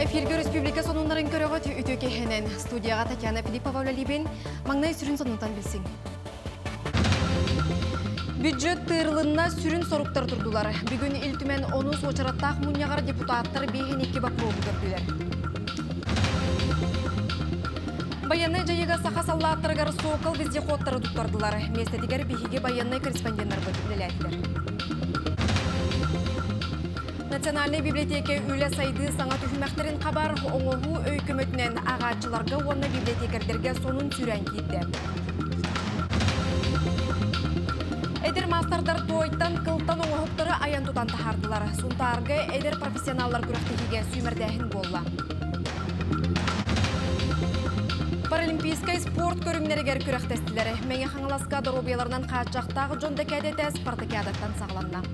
Эфиргэ республика сонуннарын көрөҕүт үтүө киһинэн. Студияҕа Татьяна Филиппова үлэлиибин. Маҥнай сүрүн сонунтан билсиҥ. Бюджет тыырылынна сүрүн соруктар турдулар. Бүгүн Ил Түмэн онус уочараттаах мунньаҕар депутаттар биэһин икки боппуруоһу көрдүлэр. Байыаннай дьайыыга саха саллааттарыгар Сокол вездеходтары туттардылар. Миэстэтигэр биһиги байыаннай корреспонденнарбыт үлэлээтилэр. Национальнай библиотека үлэ сайдыы саҥа түһүмэхтэрин хабар оҥоһуу өй көмөтүнэн ааҕааччыларга уонна библиотекардарга сонун сүүрээн киирдэ. Эдэр маастардар туойтан, кылтан оҥоһуктары айан тутан таһаардылар. Сунтаарга эдэр профессионаллар күрэхтэһиигэ сүүмэрдээһин буолла. Паралимпийскай спорт көрүҥнэригэр күрэхтэстилэр. Мэҥэ Хаҥаласка доруобуйаларынан хааччахтаах дьон дэкээдэтэ спартакиадаттан саҕаланна.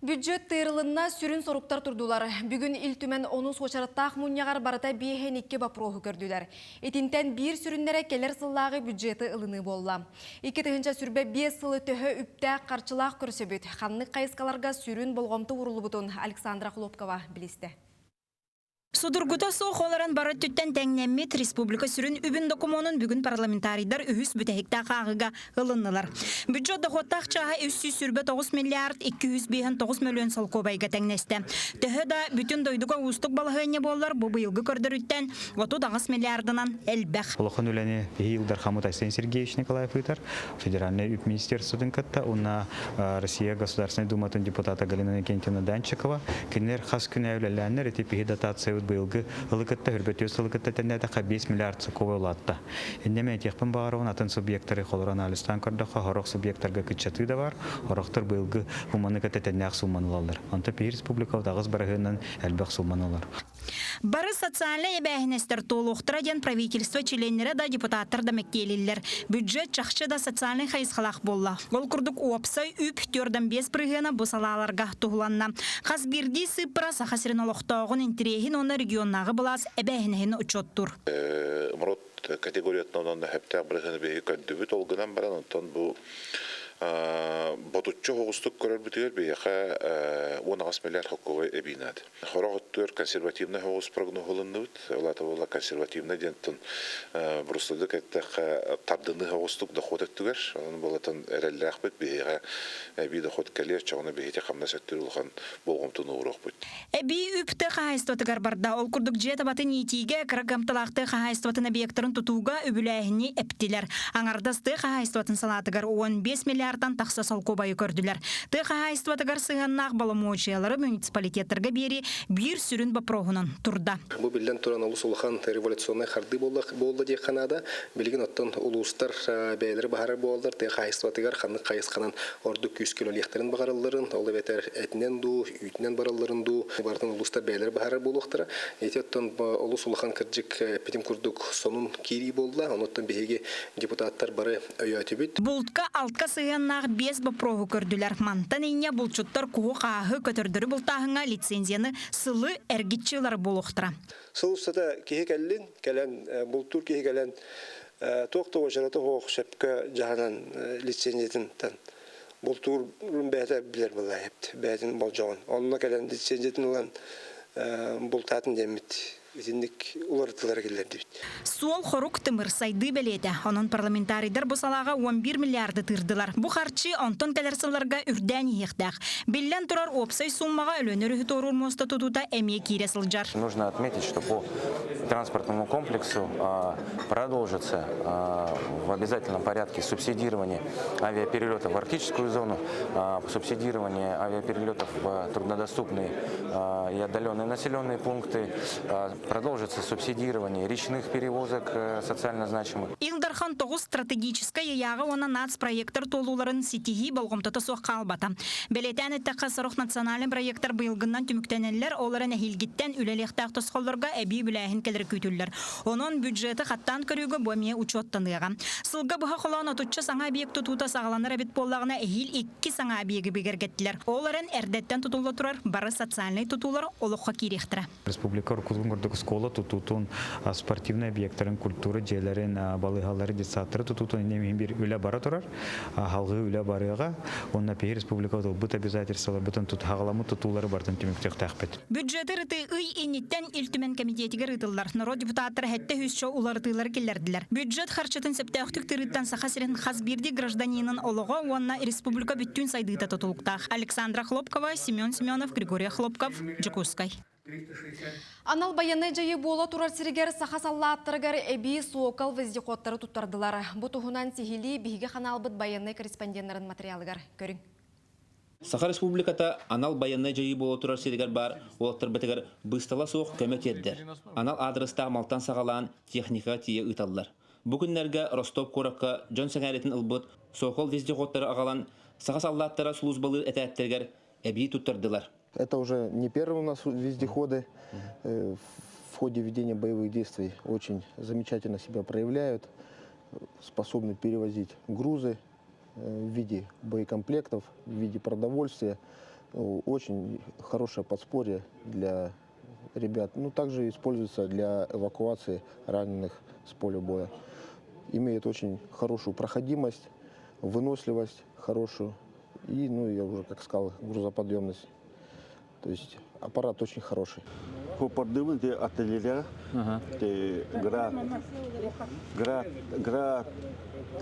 Бюджет тыырылынна, сүрүн соруктар турдулар. Бүгүн Ил Түмэн онус уочараттаах мунньаҕар барыта биэһэн икки боппуруоһу көрдүлэр. Итинтэн биир сүрүннэрэ кэлэр сыллааҕы бюджеты ылыныы буолла. 2025 сылы төһө үптээх харчылаах көрсөбүт, ханнык хайысхаларга сүрүн болҕомто ууруллубутун Александра Хлопкова билистэ. Судургута суох олорон бары өттүттэн тэҥнэммит республика сүрүн үбүн докумуонун бүгүн парламентарийдар үһүс бүтэһиктээх ааҕыыга ылыннылар. Бюджет дохуоттаах чааһа 329 миллиард 259 мөлүөн солкуобайга тэҥнэстэ. Төһө да бүтүн дойдуга уустук балаһыанньа буоллар, бу быйылгы көрдөрүүттэн 38 миллиардынан элбэх. Улахан үлэни Ил Дархаммыт Айсен Сергеевич Николаев ыытар. Федеральнай үп министерствотын кытта уонна Россия Государственной Думатын депутата Галина Иннокентьевна Данчикова кинилэр хас күнэ үлэлээннэр ити пиһи дотациябыт быйылгы ылы кытта хүрбөтүө сылы кытта тэннээтэххэ 5 миллиард сокуобай улаатта. Иннэ мен этиэхпин баҕарабын атын субъектары холоро анализтаан көрдөххө сорох субъектарга кыччатыы да бар, сорохтор быйылгы уманы кытта тэннээх сумманы ылаллар. Онто пиһи республика аҕыс бараһыынан элбэх сумманы ылар. Бары социальнай эбээһинэстэр туолуохтара диэн правительство чилиэннэрэ да, депутаттар да мэктиэлиллэр. Бюджет чахчы да социальнай хайысхалаах буолла. Ол курдук уопсай үп 4,5 бырыһыана бу салааларга туһуланна. Хас биирдии сыыппара Саха сирин олохтооҕун интэриэһин уонна регионнааҕы былаас эбээһинэһин учуоттуур. МРОТ категориятынан онно сөптөөх бырыһыаны биһиги көрдүбүт. Ол гынан баран онтон бу ботуччу оҕустук көрөрбүтүгэр биһиэхэ 18 миллиард холкуобай эбии наада. Хорох өттүгэр консервативнай соҕус прогноһулуннубут. Ол аата буолла консервативнай диэнтэн брустадык эттэххэ тардыныы соҕустук дохуот өттүгэр. Онон буолатын эрэллээхпит биһиэхэ эбии дохуот кэлиэ, оччоҕуна биһиги хамнас өттүгэр улахан болҕомтону ууруохпут. Эбии үп тыа хаһаайыстыбатыгар барда. Ол курдук дьиэ табатын иитиигэ, кыра кыамталаах тыа хаһаайыстыбатын объектарын тутууга үбүлээһини эптилэр. Аҥардас тыа хаһаайыстыбатын салаатыгар 15 миллиардтан тахса солкуобайы көрдүлэр. Тыа хаһаайыстыбатыгар сыһыаннаах боломуочуйалары муниципалитеттарга биэрии биир сүрүн боппуруоһунан турда. Бу биллэн туран олус улахан революционнай хардыы буолла, буолла диэххэ наада. Билигин оттон улуустар бэйэлэрэ баһарар буолаллар тыа хаһаайыстыбатыгар ханнык хайысханан ордук күүскэ үлэлиэхтэрин баҕаралларын, ол эбэтэр этинэн дуу, үүтүнэн баралларын дуу, барытын улуустар бэйэлэрэ баһарар буолуохтара. Ити оттон олус улахан кырдьык эппитим курдук сонун киирии буолла. Онуттан биһиги депутаттар бары өйөөтүбүт. Бултка алтка сыһыаннаах биэс боппуруоһу көрдүлэр. Мантан инньэ булчуттар куһу-хааһы, көтөрдөрү бултааһыҥҥа лицензияны сылы эргиччи ылар буолуохтара. Сыл устата киһи кэллин, кэлэн бултуур киһи кэлэн туох да уочарата суох сөпкө дьаһанан лицензиятын бултуурун бэйэтэ билэр буолла бэйэтин болдьоҕун. Онно кэлэн лицензиятын ылан бултаатын диэммит итинник уларытыылары киллэрдибит. Суол хорук тымыр сайдыы бэлиэтэ. Онон парламентарийдар бу салааҕа 11 миллиарды тыырдылар. Бу харчы онтон кэлэр сылларга үрдээн иһиэхтээх. Биллэн турар, уопсай сууммаҕа Өлүөнэ өрүһү туоруур муоста тутуута эмиэ киирэ сылдьар. Нужно отметить, что по транспортному комплексу продолжится в обязательном порядке субсидирование авиаперелетов в арктическую зону, субсидирование авиаперелетов в труднодоступные и отдаленные населенные пункты, продолжится субсидирование речных перевозок социально значимых. Ил Дархан тоҕус стратегическай ыйааҕы уонна нацпроектор туолууларын ситиһии болҕомтото суох хаалбата. Бэлиэтээн эттэххэ, сорох национальнай проектар быйылгыннан түмүктэнэллэр, ол эрэн эһиилгиттэн үлэлиэхтээх тосхоллорго эбии үбүлээһин кэлэрэ күүтүллэр. Онон бюджеты хаттаан көрүүгэ бу эмиэ учуоттаныаҕа. Сылга быһа холоон отучча саҥа объект тутуута саҕаланар эбит буоллаҕына, эһиил икки саҥа объегы бигэргэттилэр. Ол эрэн эрдэттэн тутулла турар бары социальнай тутуулар олоххо киириэхтэрэ. Республика уруккутун курдук Оскуола тутуутун, спортивнай объектарын, культура дьиэлэрин, балыыһалары, детсадтары тутуутун иннин биир үлэ бара турар. Халгыы үлэ барыаҕа. Уонна биһи республика ылбыт обязательстволарбытын хаҕаламмыт тутуулары барытын түмүктүөхтээхпит. Бюджеты ырытыы ый инниттэн Ил Түмэн кэмитиэтигэр ыытыллар. Норуот депутаттара сэттэ үс уларытыылары киллэрдилэр. Бюджет харчытын сөптөөхтүк тырыыттан Саха сирин хас биирдии гражданинын олоҕо уонна республика бүттүүн сайдыыта тутулуктаах. Александра Хлопкова, Семен Семенов, Григорий Хлопков, Дьокуускай. Анал байыаннай дьайыы буола турар сиригэр саха саллааттарыгар эбии Сокол вездеходтары туттардылар. Бу туһунан сиһилии биһиги ханаалбыт байыаннай корреспонденнарын материалыгар көрүҥ. Саха Республиката анал байыаннай дьайыы буола турар сиригэр баар уолаттарбытыгар быыстала суох көмө тиэрдэр. Анал аадырыстаах малтан саҕалаан техникаҕа тиийэ ыыталлар. Бу күннэргэ Ростов куоракка дьон сэҥээритин ылбыт Сокол вездеходтары аҕалан саха саллааттара службалыыр этээттэригэр эбии туттардылар. Это уже не первые у нас вездеходы. В ходе ведения боевых действий очень замечательно себя проявляют, способны перевозить грузы в виде боекомплектов, в виде продовольствия. Очень хорошее подспорье для ребят. Ну, также используется для эвакуации раненых с поля боя. Имеет очень хорошую проходимость, выносливость хорошую и, ну, я уже как сказал, грузоподъемность. То есть аппарат очень хороший. Коппардыбын те артиллерия, те град, град, град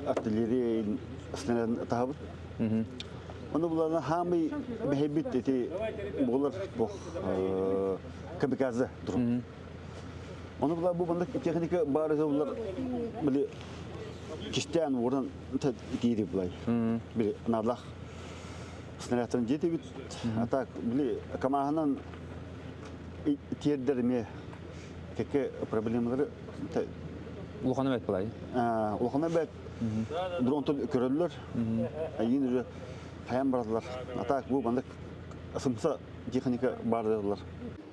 артиллерия снаряд таһабыт. Ону булана хаамый бэһэбит эти буолар бох камикадзе дрон. Ону була бу бандык техника бары булар били кистээн уоран тиири булай. Били надлах снарядтан жетибит. А так били камаһынан тиэрдэр эмиэ кэккэ проблемалары Улахан эбэт булай. Улахан эбэт дронтон көрөллөр. Айын уже хайан бардылар. А так бу бандык сымса техника бардылар.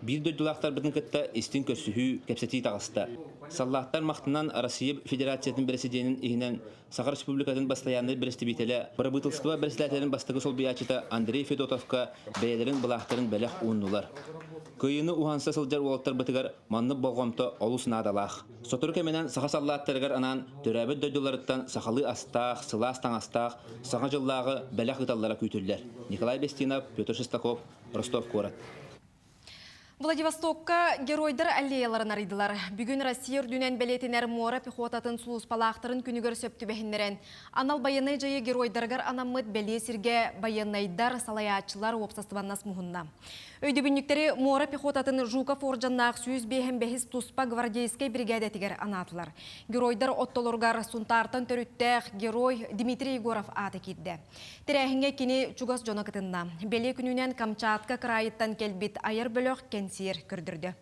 Биир дойдулаахтарбытын кытта истиҥ көрсүһүү, кэпсэтии таҕыста. Саллааттар махтанан Россия Федерациятын бэрэсидьиэнин иһинэн Саха Республикатын бастайааннай бэрэстэбиитэлэ, бырабыыталыстыба бэрэссэдээтэлин бастакы солбуйааччыта Андрей Федотовка бэйэлэрин былаахтарын бэлэх ууннулар. Кыайыыны уһанса сылдьар уолаттарбытыгар маннык болҕомто олус наадалаах. Сотору кэминэн саха саллааттарыгар анаан төрөөбүт дойдуларыттан сахалыы астаах, сылаас таҥастаах Саҥа дьыллааҕы бэлэх ыыталлара күүтүллэр. Николай Бестинов, Петр Шестаков, Ростов куорат. Владивостокка геройдар аллеяларын арыйдылар. Бүгүн Россия үрдүнэн бэлиэтинэр муора пехотатын сулууспалаахтарын күнүгэр сөп түбэһиннэрэн, анал байыаннай дьайыы геройдарыгар анаммыт бэлиэ сиргэ байыаннайдар, салайааччылар уопсастыбаннас муһунна. Өйдөбүнньүктэри муора пехотатын Жуков ордьаннаах 105 туспа гвардейскай биригээдэтигэр анаатылар. Геройдар оттолоругар Сунтаартан төрүттээх герой Дмитрий Егоров аата киирдэ. Тэрээһиҥҥэ кини чугас дьоно кытынна. Бэлиэ күнүнэн Камчатка кыраайыттан кэлбит айар бөлөх кэнсиэр көрдөрдө.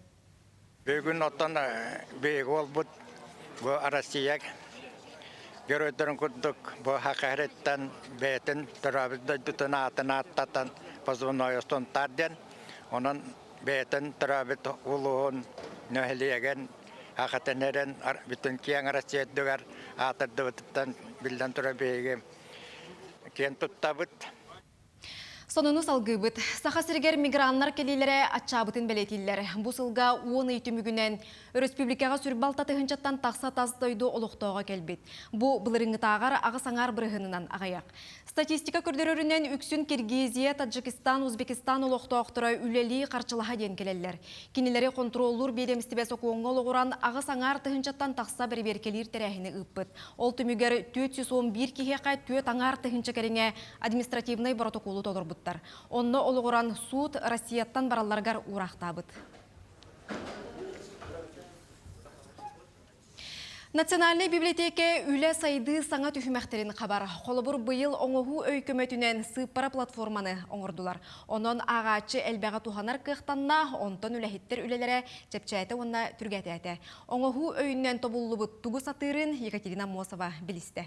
Бүгүн оттон биһиги уолбут бу Россия геройдарын курдук бу ХХР-ттан бэйэтин төрөөбүт дойдутун аатын ааттатан позывной Сунтаар диэн. Онон бэйэтин төрөөбүт улууһун нэһилиэгин хахатын эрэн бүтүн киэҥ Россия үрдүгэр аатырдыбытыттан биллэн турар биһиги киэн туттабыт. Сонуну салгыыбыт. Саха сиригэр миграннар кэлиилэрэ аччаабытын бэлиэтииллэр. Бу сылга 10 ый түмүгүнэн өрөспүүбүлүкэҕэ сүрбалта тыһыынчаттан тахса тас дойду олохтооҕо кэлбит. Бу былырыыҥҥытааҕар аҕыс аҥаар бырыһыанынан аҕыйах. Статистика көрдөрөрүнэн үксүн Киргизия, Таджикистан, Узбекистан олохтоохторо үлэлии харчылаһа диэн кэлэллэр. Кинилэри хонтуруоллуур биэдэмистибэ сокуоҥҥа олоҕуран аҕыс аҥаар тыһыынчаттан тахса бэрэбиэркэлиир тэрээһини ыыппыт. Ол түмүгэр 411 киһиэхэ түөрт аҥаар тыһыынча кэриҥэ административнай боротокуолу толорбуттар. Онно олоҕуран суут Россияттан баралларыгар уураахтаабыт. Национальнай библиотека үлэ сайдыы саҥа түһүмэхтэрин хабар. Холобур, быйыл оҥоһуу өй көмөтүнэн сыыппара платформаны оҥордулар. Онон ааҕааччы элбэҕи туһанар кыахтанна, онтон үлэһиттэр үлэлэрэ чэпчээтэ уонна түргэтээтэ. Оҥоһуу өйүнэн тобуллубут тугу сатыырын Екатерина Мосова билистэ.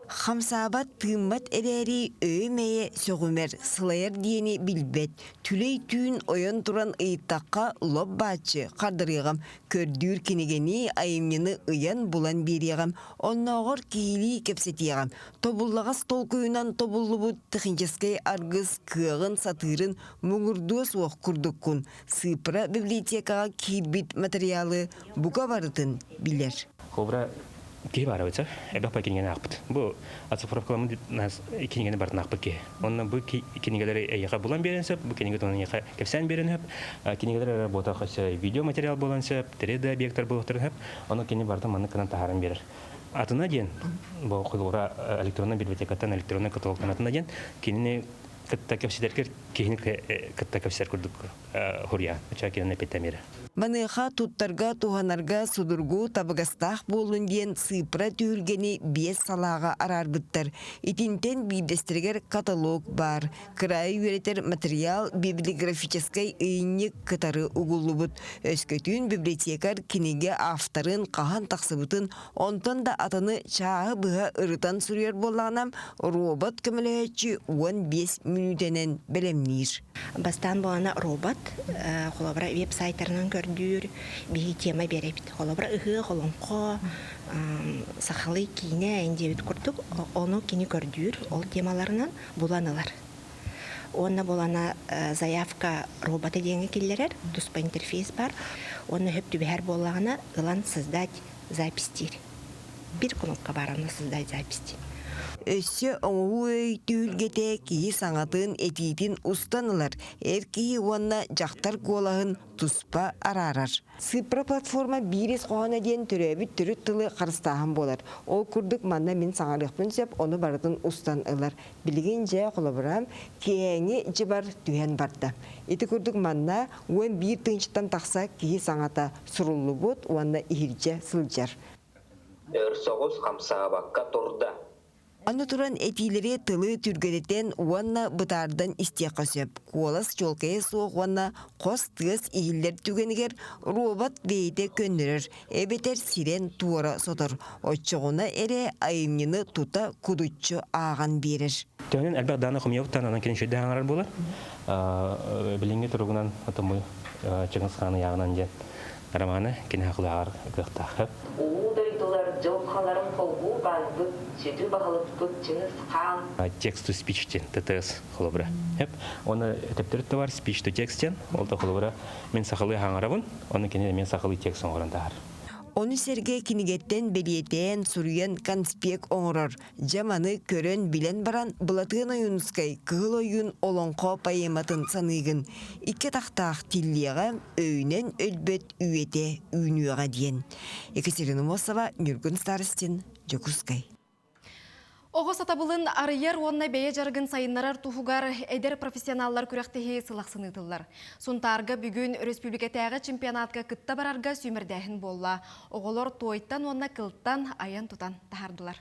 Хамсаабат, тыыммат эрээри өйө-мэйэ сөҕүмэр, сылайар диэни билбэт, түлэй түүн ойон туран ыйыттахха лоп-бааччы хардарыаҕым, көрдүүр кинигэни, айымньыны ыйан булан биэриэҕим, оннооҕор киһилии кэпсэтиэҕим, тобуллаҕас толкуйунан тобуллубут техническэй аргыс кыаҕын, сатыырын муҥурдуо суох курдуккун, сыыппара библиотекаҕа киирбит матырыйаалы бука барытын билэр. Кобра киһи баара бытса элбэх пай кинигэни аахпыт. Бу оцифровкаламмыт кинигэни барытын аахпыт киһи. Онно бу кинигэлэри эйиэхэ булан биэрэн сөп, бу кинигэ туһунан эйиэхэ кэпсээн биэрэн сөп. Кинигэлэр эрэ буотах өссө видеоматериал буолан сөп, 3D объектар буолуохтарын сөп. Ону кини барытын маннык гынан таһааран биэрэр. Атына диэн, бу холобура электронный библиотекаттан электронный каталогтан атына диэн, кинини кытта кэпсэтэргэр киһини кытта кэпсэтэр курдук хуруйаан. Оча кинини эппиттэмиэрэ. Маныаха туттарга, туһанарга судургу, табыгастаах буоллун диэн сыыппара түһүлгэни биэс салааҕа араарбыттар. Итинтэн биирдэстэригэр каталог баар. Кыраайы үөрэтэр материал библиографическай ыйынньык кытары угуллубут. Өскөтүн библиотекарь кинигэ авторын хаһан тахсыбытын, онтон да атыны чааһы быһа ырытан суруйар буоллаҕына, робот көмөлөһөөччү 15 мүнүүтэнэн бэлэмниир. Бастаан буолана робот, холобура, веб-сайтарынан көрдүүр, биһи тема биэрэбит. Холобура, ыһыах, олоҥхо, сахалыы киинэ диэбит курдук, ону кини көрдүүр, ол темаларынан булан ылар. Уонна булана заявка робота диэҥҥэ киллэрэр, туспа интерфейс бар. Уонна хөп түбэһэр буоллаҕына, ылан создать запись диир. Бир кнопка баар онно создать запись диир. Өссө оҥоһуу өй түһүлгэтэ киһи саҥатын, этиитин устан ылар, эр киһи уонна дьахтар куолаһын туспа араарар. Цифра платформа биир ис хоһооно диэн төрөөбүт төрүт тылы харыстааһын буолар. Ол курдук манна мин саҥарыахпын сөп, ону барытын устан ылар. Билигин дьэ, холобура, киэһээҥи дьыбар түһэн барда. Ити курдук манна 11 тыһыынчаттан тахса киһи саҥата суруллубут уонна иһирдьэ сылдьар. Өр соҕус хамсаабакка турда. Аны туран этиилэри тылы түргэтэтэн уонна бытаардан истиэххэ сөп. Куолас чуолкайа суох уонна хос тыас иһиллэр түгэнигэр робот бэйэтэ көннөрөр эбэтэр сирэн туора сотор. Оччоҕуна эрэ айымньыны тута кудуччу ааҕан биэрэр. Төһөнөн элбэх дааны хомуйабыттан анан кини үчүгэйдик аҥарар буолар. Билиҥҥи туругунан отомуй Чыҥыс Хаан ыйааҕынан диэн романы кини хакылааҕар кыахтаах. Улуу дойдулар дьылҕаларын холбуу баайбыт сүдү баһылыкпыт Чыҥыс Хаан Text to speech диэн ТТС холобура. Хеп. Оны төптөрүт да бар speech to text диэн. Ол да холобура мин сахалыы хаҥарабын, оны кини эмиэ сахалыы текст оҥорон таһар. Ону сэргэ кинигэттэн бэлиэтээн, суруйан конспект оҥорор. Дьэ маны көрөн, билэн баран Былатыан Ойуунускай Кыһыл ойуун олоҥхо поэматын саныыгын. Икки атахтаах тиллиэҕэ, өйүнэн өлбөт үйэтэ үүнүөҕэ диэн. Екатерина Мосова, Ньургун Старостин, Дьокуускай. Оҕо сатабылын арыйар уонна бэйэ дьарыгын сайыннарар туһугар эдэр профессионаллар күрэхтэһии сыл ахсын ыытыллар. Сунтаарга бүгүн өрөспүүбүлүкэтээҕи чемпионатка кытта барарга сүүмэрдээһин буолла. Оҕолор туойтан уонна кылтан айан-тутан таһаардылар.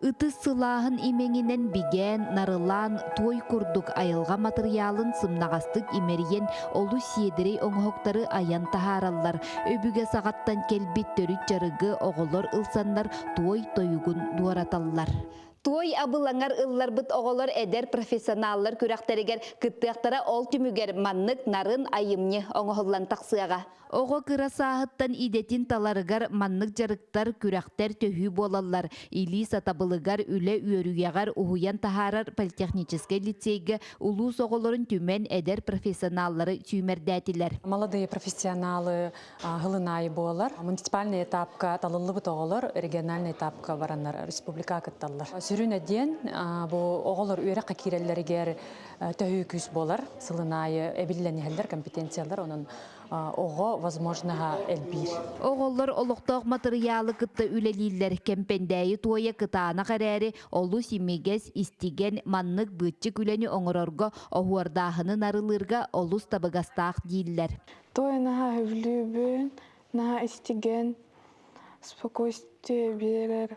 Ытыс сылааһын имэҥинэн бигээн, нарылаан, туой курдук айылҕа матырыйаалын сымнаҕастык имэрийэн, олус сиэдэрэй оҥоһуктары айан таһаараллар. Өбүгэ саҕаттан кэлбит төрүт дьарыгы оҕолор ылсаннар туой тойугун дуораталлар. Туой абылаҥар ылларбыт оҕолор эдэр профессионаллар күрэхтэригэр кыттыахтара ол түмүгэр маннык нарын айымньы оҥоһуллан тахсыаҕа. Оҕо кыра сааһыттан идэтин таларыгар маннык дьарыктар, күрэхтэр төһүү буолаллар. Илии сатабылыгар, үлэ үөрүйэҕэр уһуйан таһаарар политехническэй лицейгэ улуус оҕолорун түмэн эдэр профессионаллары сүүмэрдээтилэр. Молодые профессионалы хылын аайы буолар. Муниципальный этапка талыллыбыт оҕолор региональный этапка бараннар республика кытталлар. Сүрүнэ диэн бу оҕолор үөрэххэ киирэллэригэр төһүү күүс буолар. Сылын аайы эбиллэн иһэллэр компетенциялар, онон оҕо возможноһа элбиир. Оҕолор олохтоох матырыйаалы кытта үлэлииллэр. Кэмпэндээйи туойа кытаанах эрээри, олус имигэс, истигэн, маннык быыччык үлэни оҥорорго, оһуордааһыны нарылыырга олус табыгастаах дииллэр. Той наһаа сөбүлүүбүн, наһаа истигэн, спокойствие биэрэр,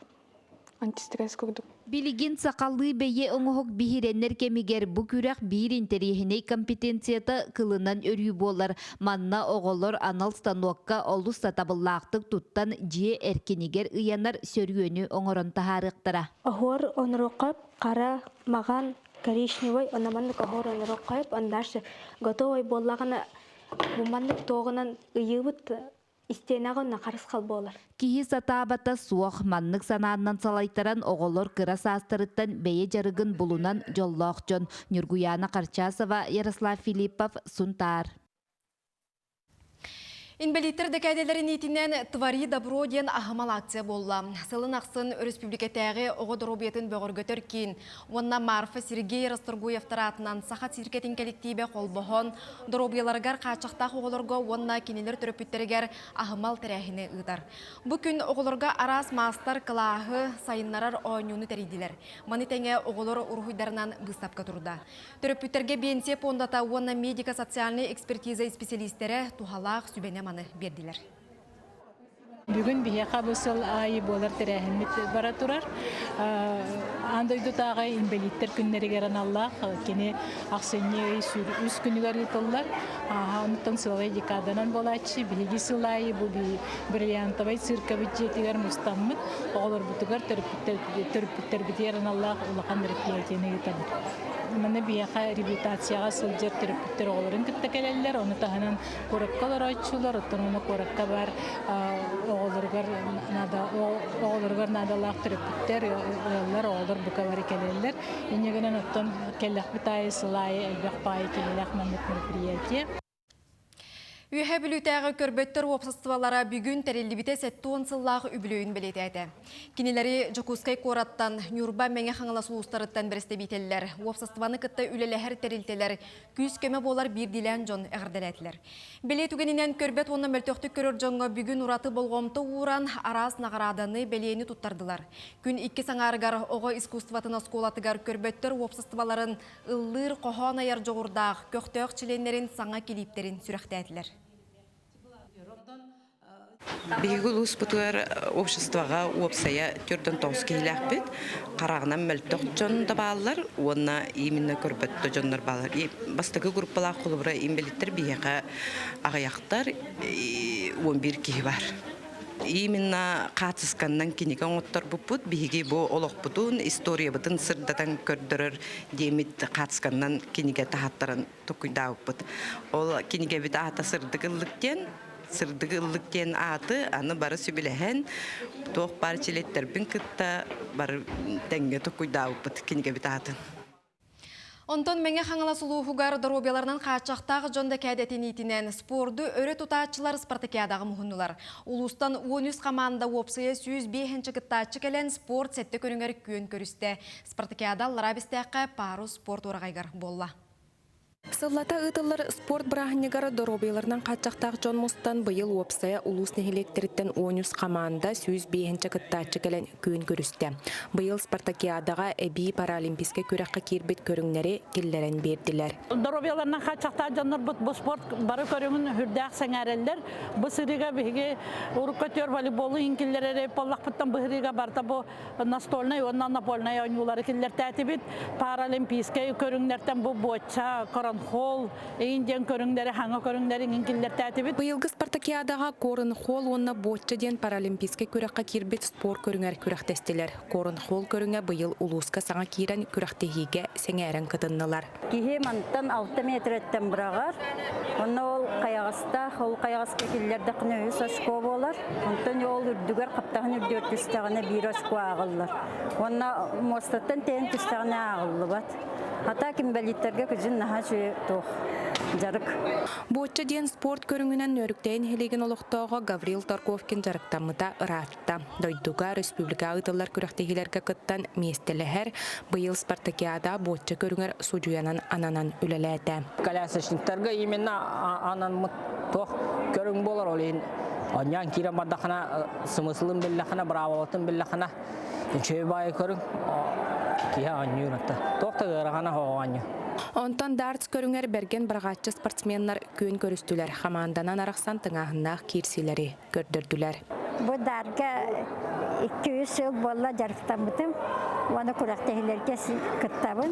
антистресс курдук. Билигин сахалыы бэйэ оҥоһук биһирэнэр кэмигэр бу күрэх биир интэриэһинэй компетенцията кылынан өрүү буолар. Манна оҕолор анал станокка олус сатабыллаахтык туттан дьиэ эркинигэр ыйанар сөрүөнү оҥорон таһаарыахтара. Оһуор оноруохха хара, маҕан, коричневай, онно маннык оһуор оноруохха дальше готовый буоллаҕына бу маннык туоҕунан ыйыыбыт истиэнэҕэ онно харысхал буолар. Киһи сатаабата суох, маннык санааннан салайтаран оҕолор кыра саастарыттан бэйэ дьарыгын булунан дьоллоох дьон. Ньургуйаана Харчасова, Ярослав Филиппов, Сунтаар. Инбэлииттэр дэкээдэлэрин иитинэн «Твори добро» диэн аһымал акция буолла. Сылын ахсын өрөспүүбүлүкэтээҕи оҕо доруобуйатын бөҕөргөтөр киин уонна Марфа Сергей Расторгуевтар аатынан Саха циркэтин кэлэктиибэ холбоһон, доруобуйаларыгар хааччахтаах оҕолорго уонна кинилэр төрөппүттэригэр аһымал тэрээһини ыытар. Бу күн оҕолорго араас маастар-кылааһы, сайыннарар оонньууну тэрийдилэр. Маны тэҥэ оҕолор уруһуйдарынан быыстапка турда. Төрөппүттэргэ биэнсийэ пуондата уонна медико-социальнай экспертиза исписэлиистэрэ туһалаах сүбэни-аманы биэрдилэр. Бүгүн биһиэхэ бу сыл аайы буолар тэрээһиммит бара турар. Аан дойдутааҕы инбэлииттэр күннэригэр аналлаах кини ахсынньы ый үс күнүгэр ыытыллар. Онтон сыловай декаданан буолааччы. Биһиги сыл аайы бу бриллиантовай циркабыт дьиэтигэр мустаммыт оҕолорбутугар төрөппүттэрбитигэр аналлаах улахан мероприятиены ыытабыт. Манна биһиэхэ реабилитацияҕа сылдьар төрөппүттэр оҕолорун кытта кэлэллэр. Ону таһынан куоракка олорооччулар, оттон уонна куоракка баар оҕолоругар наада оҕолоругар наадалаах төрөппүттэр, ыаллар, оҕолор бука бары кэлэллэр. Инньэ гынан оттон кэллэхпит аайы сыл аайы элбэх баайы киһилээх маннык мероприятие. Үөһээ Бүлүүтээҕи көрбөттөр уопсастыбалара бүгүн тэриллибитэ 70 сыллаах үбүлүөйүн бэлиэтээтэ. Кинилэри Дьокуускай куораттан, Ньурба, Мэҥэ Хаҥалас улуустарыттан бэрэстэбиитэллэр, уопсастыбаны кытта үлэлэһэр тэрилтэлэр, күүс-көмө буолар биирдиилээн дьон эҕэрдэлээтилэр. Бэлиэ түгэнинэн көрбөт уонна мөлтөхтүк көрөр дьоҥҥо бүгүн ураты болҕомто ууран, араас наҕарааданы, бэлиэни туттардылар. Күн иккис аҥаарыгар оҕо искусствотын оскуолатыгар көрбөттөр уопсастыбаларын ыллыыр, хоһоон айар дьоҕурдаах, көхтөөх чилиэннэрин саҥа килииптэрин сүрэхтээтилэр. Биһиги улууспутугар обществоҕа уопсайа 49 киһилээхпит. Хараҕынан мөлтөх дьон да бааллар уонна именно көрбөт да дьоннор бааллар. Бастакы группалаах холобура инбэлиттэр биһиэхэ аҕыйахтар, 11 киһи бар. Именно хаартысканнан кинигэ оҥотторбуппут. Биһиги бу олохпутун, историябытын сырдатан көрдөрөр диэммит хаартысканнан кинигэ таһаттаран токуйдаабыппыт. Ол кинигэбит аата Сырдык ыллык диэн. Сырдык ыллык диэн ааты аны бары сүбэлэһэн, туох баар чилиэттэрбин кытта бары тэҥҥэ токуйдаабыппыт кинигэбит аатын. Онтон Мэҥэ Хаҥалас улууһугар доруобуйаларынан хааччахтаах дьон дэкээдэтин иитинэн спорду өрө тутааччылар спартакиадаҕа муһуннулар. Улуустан 13 хамаанда уопсайа 105 кыттааччы кэлэн спорт сэттэ көрүҥэр күөн көрүстэ. Спартакиада Аллараа Бэстээххэ Парус спорт уораҕайыгар буолла. Сыллата ыытыллар спорт бырааһынньыгар доруобуйаларынан хааччахтаах дьон мустан быйыл уопсайа улуус нэһилиэктэриттэн 13 хамаанда 105 кыттааччы кэлэн күөн көрүстэ. Быйыл спартакиадаҕа эбии паралимпийскай күрэххэ киирбит көрүҥнэри киллэрэн биэрдилэр. Доруобуйаларынан хааччахтаах дьоннорбут бу спорт бары көрүҥүн үрдээх сэҥээрэллэр. Бу сырыыга биһиги урукку өттүгэр волейболу иһин киллэрэр буоллахпыттан быһырыыга барыта бу настольнай уонна напольнай оонньуулары киллэртээтибит. Паралимпийскай көрүҥнэртэн бу бочча, коронхол, иҥин диэн көрүҥнэри, хаҥа көрүҥнэри иҥин киллэртээтибит. Быйылгы спартакиадаҕа корнхол уонна бочча диэн паралимпийскай күрэххэ киирбит спорт көрүҥэр күрэхтэстилэр. Корнхол көрүҥэ быйыл улууска саҥа киирэн күрэхтэһиигэ сэҥээрэн кытыннылар. Киһи мантан 6 метрэттэн быраҕар. Онно ол хайаҕастаах, ол хайаҕаска киллэрдэххинэ үс очко буолар. Онтон ол үрдүгэр хаптаһын үрдүгэр түстэҕинэ биир очко ааҕыллар. Уонна муостаттан тэйэн түстэҕинэ ааҕыллыбат. Хата кимбэлииттэргэ кыдьын наһаа үчүгэй туох дьарык. Буочча диэн спорт көрүҥүнэн Нөөрүктэйин нэһилиэгин олохтооҕо Гаврил Торговкин дьарыктаммыта ыраатта. Дойдуга, республикаҕа ыытыллар күрэхтэһиилэргэ кыттан миэстэлэһэр, быйыл спартакиада буочча көрүҥэр судьуйанан ананан үлэлээтэ. Колясочниктарга именно анаммыт туох көрүҥ буолар, ол иһин онньоон киирэн бардахына смыслын биллэххинэ, быраабылатын биллэххинэ үчүгэй баайы көрүҥ, киһи оонньуур атта. Туох да ыарахана оонньуу. Онтон дартс көрүҥэр бэргэн быраҕааччы спортсменнар күөн көрүстүлэр, хамаанданан арахсан тыҥааһыннаах киирсиилэри көрдөрдүлэр. Бу даарга 2-3 сыл буолла дьарыктаммытым. Уонна күрэхтэһиилэргэ кыттабын.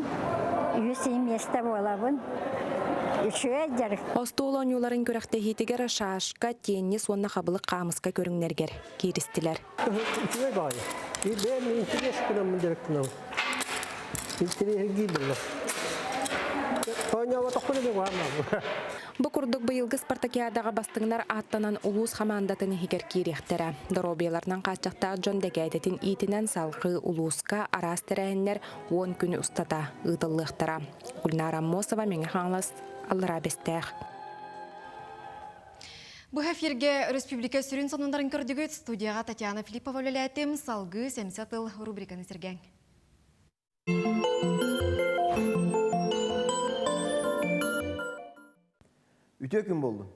Үһүс миэстэ буолабын. Үчүгэй дьарык. Остуол оонньууларын күрэхтэһиитигэр шашка, теннис уонна хабылык хаамыска көрүҥнэригэр кииристилэр. Үчүгэй баҕайы. Бэйэм интэриэс гынаммын дьарыктанабын. Интэриэһиргиир Оонньооботохпун эмиэ баҕармаабын. Бу курдук быйылгы спартакиадаҕа бастыҥнар ааттанан улуус хамаандатын иһигэр киириэхтэрэ. Доруобуйаларынан хааччахтаах дьон дэкээдэтин иитинэн салгыы улууска араас тэрээһиннэр 10 күн устата ыытыллыахтара. Гульнара Аммосова, Мэҥэ Хаҥалас, Аллараа Бэстээх. Быһа эфиргэ өрөспүүбүлүкэ сүрүн сонуннарын көрдүгүт. Студияҕа Татьяна Филиппова үлэлээтим. Салгыы Сэмсэ тыл рубриканы сэргээҥ. Үтүө күн буоллун.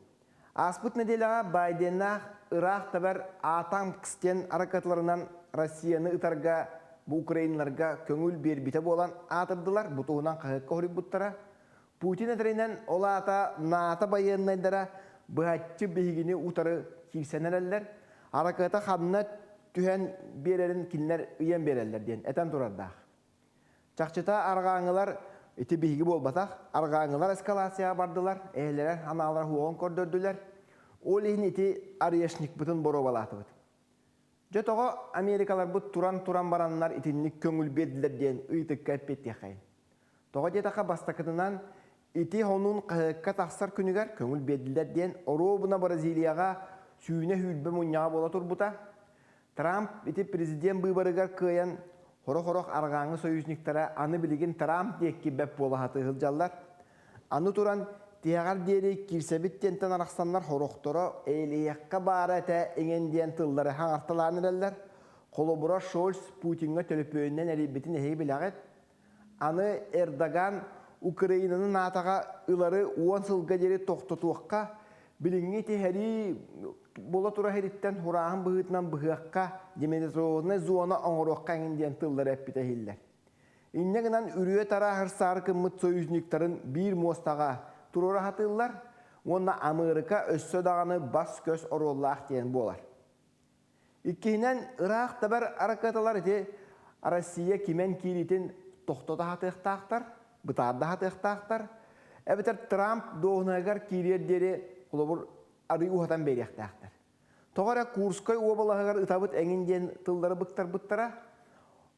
Ааспыт нэдиэлэҕэ Байденнаах ыраах табар Атамкс диэн аракатыларынан Россияны ытарга бу украиналарга көҥүл биэрбитэ буолан аатырдылар, бу туһунан хаһыакка хоруйбуттара. Путин этэринэн, ол аата НАТО байыаннайдара быһаччы биһигини утары киирсэн эрэллэр, аракыата ханна түһэн биэрэрин кинилэр ыйан биэрэллэр диэн этэн турардаах. Чахчыта арҕааҥҥылар ити биһиги буолбатах, арҕааҥҥылар эскалацияҕа бардылар, эһэлэрэ анаалара уоҕун көрдөрдүлэр. Ол иһин ити орешникпытын боруобалаатыбыт. Дьэ тоҕо америкаларбыт туран-туран бараннар итинник көҥүл биэрдилэр диэн ыйытыкка эппиэттиэххэйин. Тоҕо диэтэххэ бастакытынан ити хонуун хаһыакка тахсар күнүгэр көҥүл биэрдилэр диэн оруобуна Бразилияҕа сүүнэ сүүрбэ мунньаҕа буола турбута. Трамп ити президент быыбарыгар кыайан хорох-хорох арҕааҥҥы союзниктара аны билигин Трамп диэки бэп буола сатыы сылдьаллар. Аны туран тиһэҕэр диэри киирсэбит диэнтэн арахсаннар хорохторо эйэлэһиэххэ баара этэ иҥэн диэн тыллары хаҥарталаан эрэллэр. Холобура Шольц Путиҥҥа төлөпүөнүнэн эрийбитин эһиги билэҕит. Аны Эрдоган Украинаны НАТО-ҕа ылары 10 сылга диэри тохтотуохха, билиҥҥи ити буола турар иһиттэн хурааһын быһыытынан быһыахха, демилитаризованнай зона оҥоруохха эҥин диэн тыллары эппитэ иһиллэр. Инньэ гынан үрүө-тараа хырсаары гыммыт союзниктарын биир муостаҕа туруора сатыыллар уонна Амыарыка өссө даҕаны бас-көс оруоллаах диэн буолар. Иккиһинэн, ыраах табар аракыаталар ити Россия кимэн киириитин тохтото сатыахтаахтар, бытаарда сатыахтаахтар, эбэтэр Трамп дуоһунаһыгар киириэр диэри холобур арыы уһатан биэриэхтээхтэр. Тоҕо эрэ Курскай уобалаһыгар ытабыт эҥин диэн тыллары быктарбыттара.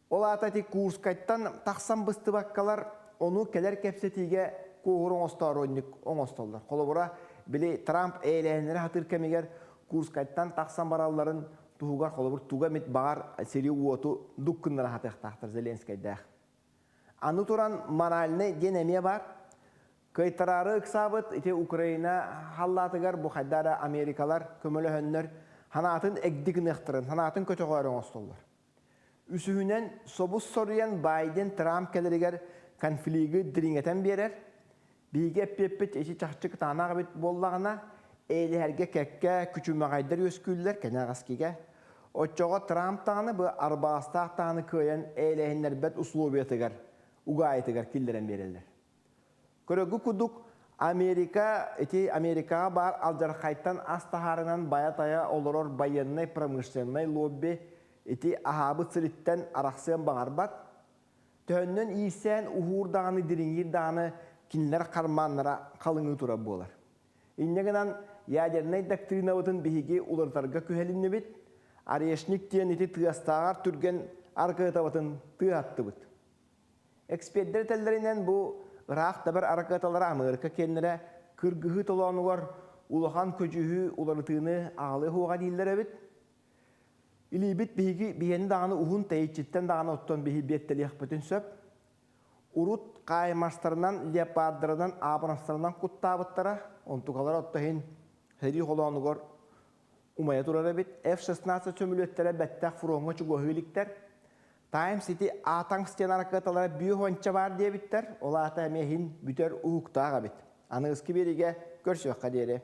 Ол аата ити Курскайтан тахсан быстыбаккалар ону кэлэр кэпсэтиигэ куоһур оҥостоору оҥостоллор. Холобура, били Трамп эйэлэһиннэрэ сатыыр кэмигэр Курскайтан тахсан баралларын туһугар холобур туга эмит баҕар сири-уоту дук гыннара сатыахтаахтар Зеленскэйдээх. Аны туран моральнай диэн эмиэ баар. Кыайтараары ыксаабыт ити Украина халлаатыгар бу хайда эрэ Америкалар көмөлөһөннөр санаатын эгди гыныахтарын, санаатын көтөҕөөрү оҥостоллор. Үсүһүнэн, собус-соруйан Байден Трамп кэлэригэр конфлигы дириҥэтэн биэрэр. Биһиги эппиэппит ити чахчы кытаанах эбит буоллаҕына, эйэлэһэргэ кэккэ күчүмэҕэйдэр үөскүүллэр кэнэҕэскигэ. Оччоҕо Трамп даҕаны бу арбаҕастаах даҕаны кыайан эйэлэһиннэрбэт условиятыгар, угаайытыгар киллэрэн биэрэллэр. Көрөгү курдук, Америка ити Америкаҕа баар алдьархайтан ас таһаарынан байа-тайа олорор байыаннай-промышленнай лобби ити аһаабыт сириттэн арахсыан баҕарбат. Төһөннөн иирсээн уһуур даҕаны дириҥиир даҕаны кинилэр хармааннара халыҥыы турар буолар. Инньэ гынан ядернай доктринабытын биһиги уларытарга күһэлиннибит. Орешник диэн ити тыастааҕар түргэн аркыатабытын тыаһаттыбыт. Экспердэр этэллэринэн, бу ыраах табар аракыаталара Амыарыка киэннэрэ кыргыһыы толоонугар улахан көдьүүһү уларытыыны аҕалыа суоҕа дииллэр эбит. Илиибит биһиги биһиэни даҕаны уһун тэйиччиттэн даҕаны оттон биһи биэттэлиэхпитин сөп. Урут хааймастарынан, леопардарынан, аабырастарынан куттаабыттара, онтукалара отто иһин сэрии холоонугар умайа турар эбит. F-16 сөмөлүөттэрэ бэттэх фроҥҥа чугаһыы иликтэр. Time City Атанс диэн аракыаталара бүөх уонча баар диэбиттэр, ол аата эмиэ иһин бүтэр уһуктаах эбит. Аныгыскы биэриигэ көрсүөххэ диэри.